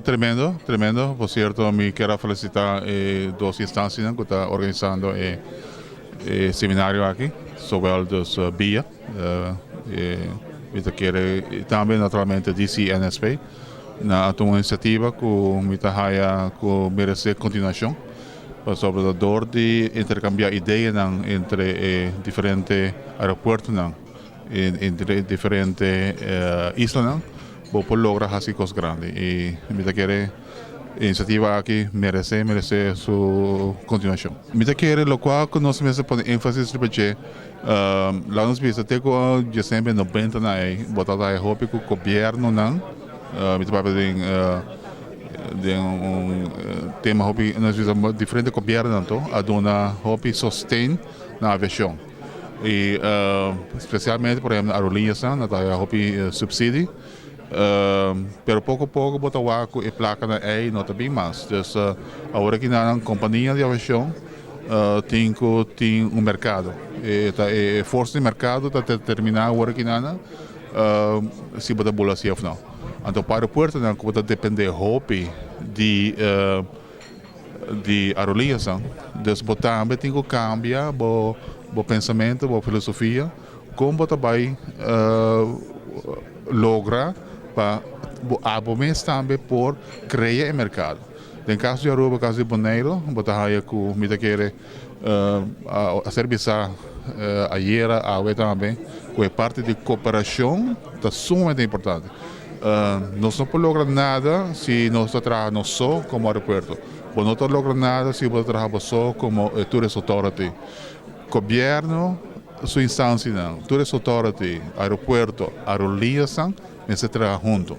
Tremendo, tremendo. Por cierto, mi kier felicita dos instancia cu ta organisando e seminario aki, zowel dus BIA, mi kier tambe naturalmente DCNSP, na un iniciativa cu mi ta haya cu merece continuacion. Sobre door di intercambia idea entre diferente aeropuerto, entre diferente isla, bo por logra haci cos grandi. Y mi kier e iniciativa aki merece su continuacion. Mi kier loke cu nos mester pone enfasis riba dje, laga nos bisa te cu december 90 na ey, bo ta haya hopi cu gobierno nan, mi ta papia den un tema hopi, nos bisa diferente gobierno anto, a duna hopi sosten na aviacion. Y especialmente, por ehempel, aerolineas nan ta hopi subsidio. Pero poco poco bo ta wak e placa nan ey no ta bin mas. Dus awor aki na compania di aviacion tin cu tin un mercado. E, ta, e forsa di mercado ta determina awor aki na si bo ta bula si of no. Anto pa aeropuerto nan cu ta depende hopi di aerolineas. Dus bo tambe tin cu cambia bo pensamento, bo filosofia, con bo bay logra pa abo mes tambe por crea e mercado. Den caso di Aruba, caso di Bonaire, bo ta haya cu mi ta kere a ser bisa ayera, awe tambe, cu e parti di cooperacion ta sumamente importante. Nos no por logra nada si nos ta traha nos so como aeropuerto. Bo no ta logra nada si bo ta traha so como Tourist Authority. Gobierno, su instancia, Tourist Authority, aeropuerto, aerolineas, mester traha hunto.